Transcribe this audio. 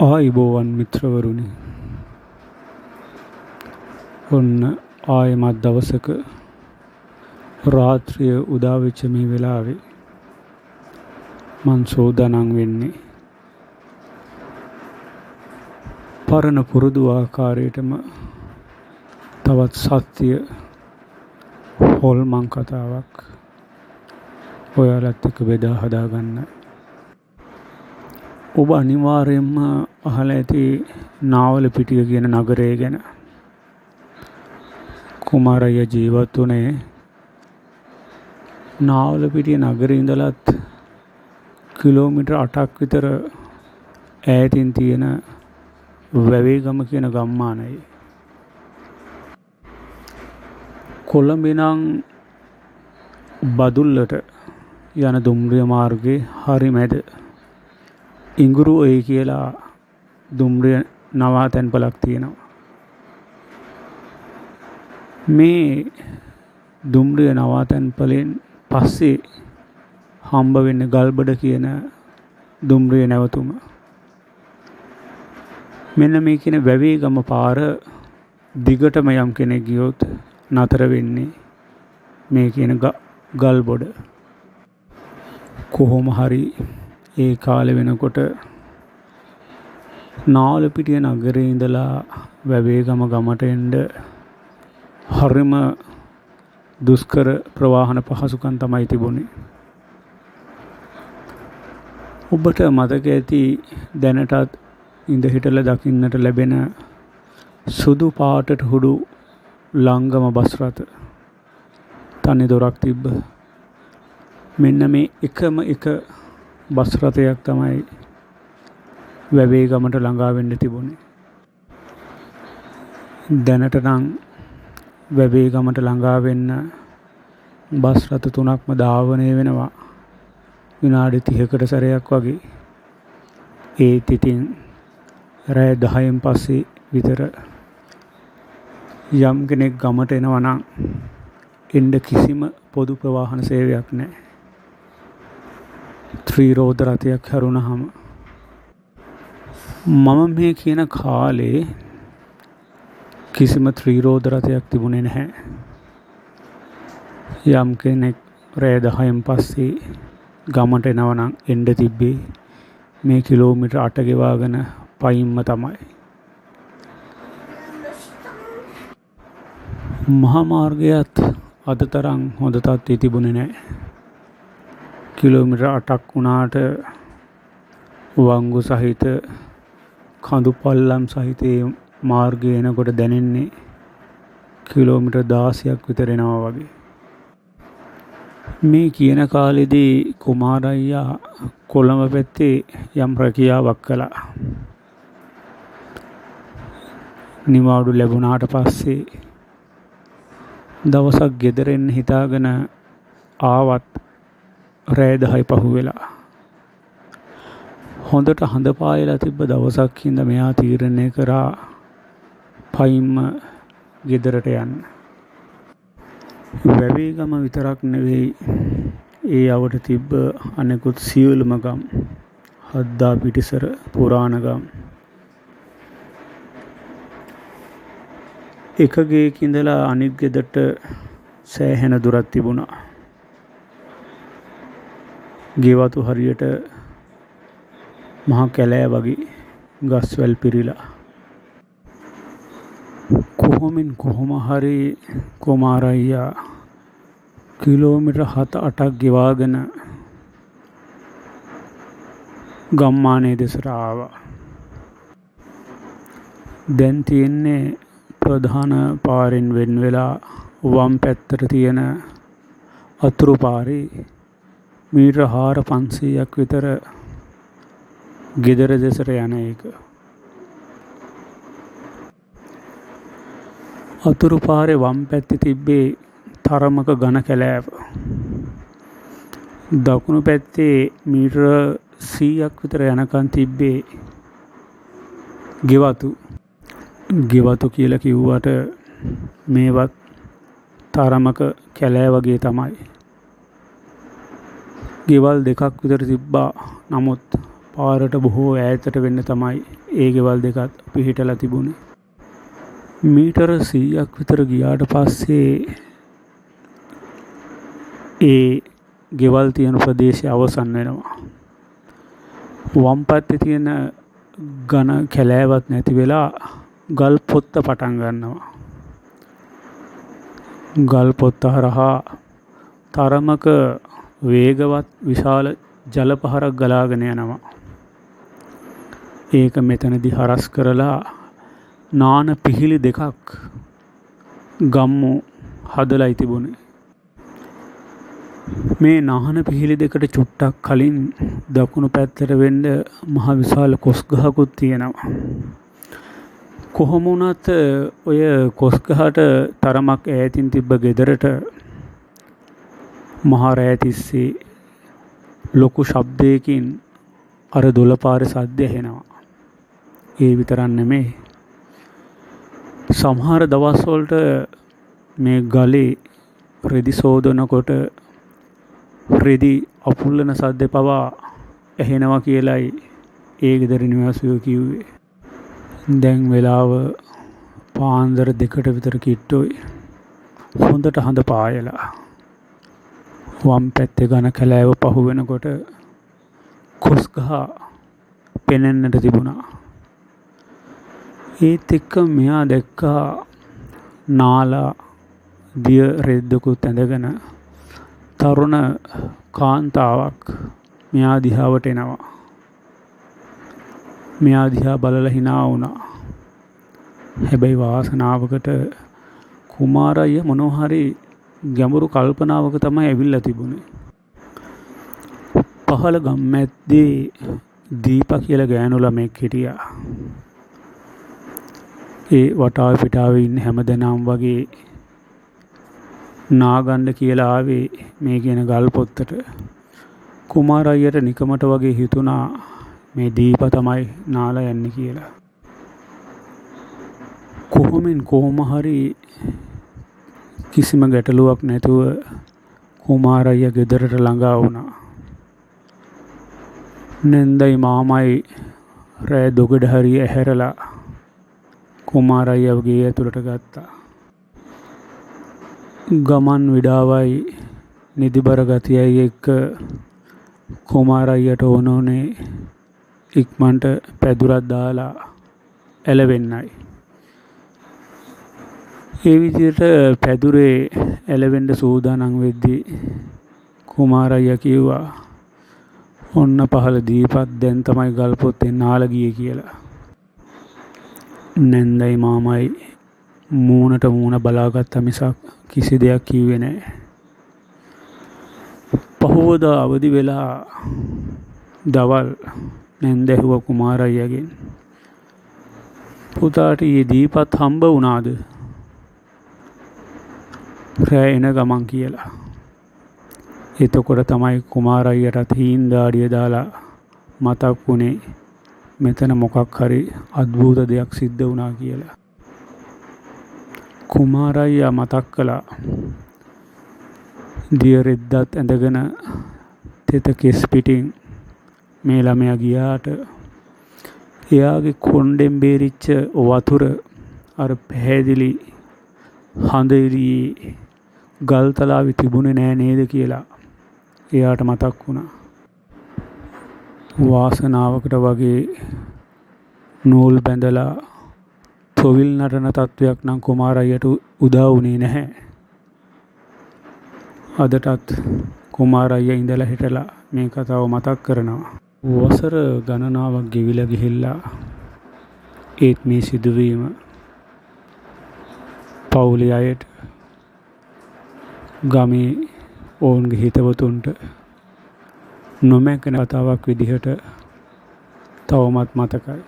ආයුබෝවන් මිත්‍රවරුනි. ඔන්න ආයෙමත් දවසක රාත්‍රිය උදා වෙච්ච මේ වෙලාවේ මං සූදානම් වෙන්නේ පරණ පුරුදු ආකාරයටම තවත් සත්‍ය හොල්මන් කතාවක් ඔයාලත් එක්ක බෙදා හදා ගන්න. ඔබ අනිවාර්යයෙන්ම අහලා ඇති නාවලපිටිය කියන නගරය ගැන. කුමාරయ్య ජීවත් වුණේ නාවලපිටිය නගරේ ඉඳලත් කිලෝමීටර් 8ක් විතර ඈතින් තියෙන වැවේගම කියන ගම්මානයේ. කොළඹ ඉඳන් බදුල්ලට යන දුම්රිය මාර්ගයේ හරි මැද ඉඟුරු ඔය කියලා දුම්රිය නවාතැන්පලක් තියෙනවා. මේ දුම්රිය නවාතැන්පලෙන් පස්සේ හම්බ වෙන්නේ ගල්බඩ කියන දුම්රිය නැවතුම. මෙන්න මේ කියන වැවේගම පාර දිගටම යම් කෙනෙක් ගියොත් නතර වෙන්නේ මේ කියන ගල්බොඩ. කොහොම හරි ඒ කාලේ වෙනකොට නාවලපිටිය නගරේ ඉඳලා වැවේගම ගමට එන්න හරිම දුෂ්කර ප්‍රවාහන පහසුකම් තමයි තිබුණේ. ඔබට මතක ඇති දැනටත් ඉඳ හිටලා දකින්නට ලැබෙන සුදු පාටට හුඩු ලංගම බස් රථ තනි දොරක් තිබ්බ. මෙන්න මේ එකම එක බස් රථයක් තමයි වැවේගමට ළඟා වෙන්න තිබුණේ. දැනට නම් වැවේගමට ළඟා වෙන්න බස් රථ තුනක්ම ධාවනය වෙනවා විනාඩි 30කට සැරයක් වගේ. ඒත් ඉතින් රෑ 10න් පස්සේ විතර යම් කෙනෙක් ගමට එනවා නම් එන්න කිසිම පොදු ප්‍රවාහන සේවයක් නැහැ. ත්‍රිරෝද රථයක් හැරුණහම මම මේ කියන කාලේ කිසිම ත්‍රිරෝද රථයක් තිබුණේ නැහැ. යම් කෙනෙක් රෑ 10න් පස්සේ ගමට එනවා නම් එන්න තිබ්බේ මේ කිලෝමීටර් 8 ගෙවාගෙන පයින්ම තමයි. මහා මාර්ගයත් අද තරම් හොඳ තත්ත්වයේ තිබුණේ නැහැ. කිලෝමීටර් 8ක් වුණාට වංගු සහිත කඳු පල්ලම් සහිත මාර්ගය එනකොට දැනෙන්නේ කිලෝමීටර් 16ක් විතර එනවා වගේ. මේ කියන කාලෙදී කුමාරయ్యා කොළඹ පැත්තේ යම් රැකියාවක් කළා. නිවාඩු ලැබුණාට පස්සේ දවසක් ගෙදර එන්න හිතාගෙන ආවත් රෑ 10 පහුවෙලා. හොඳට හඳ පායලා තිබ්බ දවසක් හින්දා මෙයා තීරණය කරා පයින්ම ගෙදරට යන්න. වැවේගම විතරක් නෙවෙයි, ඒ අවට තිබ්බ අනෙකුත් සියලුම ගම්, හද්දා පිටිසර පුරාණ ගම්. එක ගෙයක ඉඳලා අනිත් ගෙදරට සෑහෙන දුරක් තිබුණා. ගෙවතු හරියට මහා කැලෑ වගේ ගස්වැල් පිරීලා. කොහොමින් කොහොම හරි කුමාරయ్యා කිලෝමීටර් 7-8ක් ගෙවාගෙන ගම්මානයේ දෙසට ආවා. දැන් තියෙන්නේ ප්‍රධාන පාරෙන් වෙන් වෙලා වම් පැත්තට තියෙන අතුරු පාරේ මීටර 400-500ක් විතර ගෙදර දෙසට යන එක. අතුරු පාරේ වම් පැත්තේ තිබ්බේ තරමක ඝන කැලෑව. දකුණු පැත්තේ මීටර 100ක් විතර යනකන් තිබ්බේ ගෙවතු. ගෙවතු කියලා කිව්වට මේවත් තරමක කැලෑ වගේ තමයි. ගෙවල් දෙකක් විතර තිබ්බා. නමුත් පාරට බොහෝ ඈතට වෙන්න තමයි ඒ ගෙවල් දෙකත් පිහිටලා තිබුණේ. මීටර 100ක් විතර ගියාට පස්සේ ඒ ගෙවල් තියෙන ප්‍රදේශය අවසන් වෙනවා. වම් පැත්තේ තියෙන ඝන කැලෑවත් නැති වෙලා ගල් පොත්ත පටන් ගන්නවා. ගල් පොත්ත හරහා තරමක වේගවත් විශාල ජල පහරක් ගලාගෙන යනවා. ඒක මෙතනදි හරස් කරලා නාන පිහිලි දෙකක් ගම්මු හදලයි තිබුණේ. මේ නාන පිහිලි දෙකට චුට්ටක් කලින් දකුණු පැත්තට වෙන්න මහ විශාල කොස් ගහකුත් තියෙනවා. කොහොම වුණත් ඔය කොස් ගහට තරමක් ඈතින් තිබ්බ ගෙදරට මහ රෑ තිස්සේ ලොකු ශබ්දයකින් අර දොළ පාරේ සද්ද ඇහෙනවා. ඒ විතරක් නෙමෙයි, සමහර දවස් වලට මේ ගලේ රෙදි සෝදනකොට රෙදි අපුල්ලන සද්ද පවා ඇහෙනවා කියලයි ඒ ගෙදර නිවාසියෝ කිව්වේ. දැන් වෙලාව පාන්දර 2ට විතර කිට්ටුයි. හොඳට හඳ පායලා. වම් පැත්තේ ඝන කැලෑව පහු වෙනකොට කොස් ගහ පෙනෙන්නට තිබුණා. ඒත් එක්ක මෙයා දැක්කා නාලා දිය රෙද්දකුත් ඇඳගෙන තරුණ කාන්තාවක් මෙයා දිහාවට එනවා. මෙයා දිහා බලලා හිනා වුණා. හැබැයි වාසනාවකට කුමාර අයියා මොනවා හරි ගැඹුරු කල්පනාවක තමයි ඇවිල්ලා තිබුණේ. පහළ ගම්මැද්දේ දීපා කියලා ගෑනු ළමෙක් හිටියා. ඒ වටාව පිටාවේ ඉන්න හැම දෙනාම වගේ නාගන්න කියලා ආවේ මේ කියන ගල් පොත්තට. කුමාර අයියට නිකමට වගේ හිතුණා මේ දීපා තමයි නාලා යන්නේ කියලා. කොහොමින් කොහොම හරි කිසිම ගැටලුවක් නැතුව කුමාර අයියා ගෙදරට ළඟා වුණා. නැන්දයි මාමයි රෑ දොගඩ හරිය ඇහැරලා කුමාර අයියාව ගේ ඇතුළට ගත්තා. ගමන් විඩාවයි නිදිබර ගතියයි එක්ක කුමාර අයියට ඕන වුණේ ඉක්මනට පැදුරක් දාලා ඇලවෙන්නයි. ඒ විදිහට පැදුරේ ඇලවෙන්න සූදානම් වෙද්දී කුමාර අයියා කිව්වා, ඔන්න පහළ දීපත් දැන් තමයි ගල් පොත්තෙන් නාලා ගියේ කියලා. නැන්දයි මාමයි මූණට මූණ බලාගත්ත මිසක් කිසි දෙයක් කිව්වේ නෑ. පහුවදා අවදි වෙලා දවල් නැන්ද ඇහුවා කුමාර අයියාගෙන්, පුතාට ඊයේ දීපත් හම්බ වුණාද රෑ එන ගමන් කියලා. එතකොට තමයි කුමාර අයියටත් හීන් දාඩිය දාලා මතක් වුණේ මෙතන මොකක් හරි අద్භූත දෙයක් සිද්ධ වුණා කියලා. කුමාර අයියා මතක් කළා දිය රෙද්දත් ඇඳගෙන තෙත කෙස් පිටින් මේ ළමයා ගියාට එයාගේ කොණ්ඩෙන් බේරිච්ච වතුර අර පැහැදිලි හඳ එළියේ ගල්තලාවේ තිබුණේ නෑ නේද කියලා එයාට මතක් වුණා. වාසනාවකට වගේ නූල් බැඳලා තොවිල් නටන තත්වයක් නම් කුමාර අයියට උදා වුණේ නැහැ. අදටත් කුමාර අයියා ඉඳලා හිටලා මේ කතාව මතක් කරනවා. වසර ගණනාවක් ගෙවිලා ගිහිල්ලා ඒත් මේ සිදුවීම පවුලේ අයට, ගමේ ඔවුන්ගේ හිතවතුන්ට නොමැකෙන කතාවක් විදිහට තවමත් මතකයි.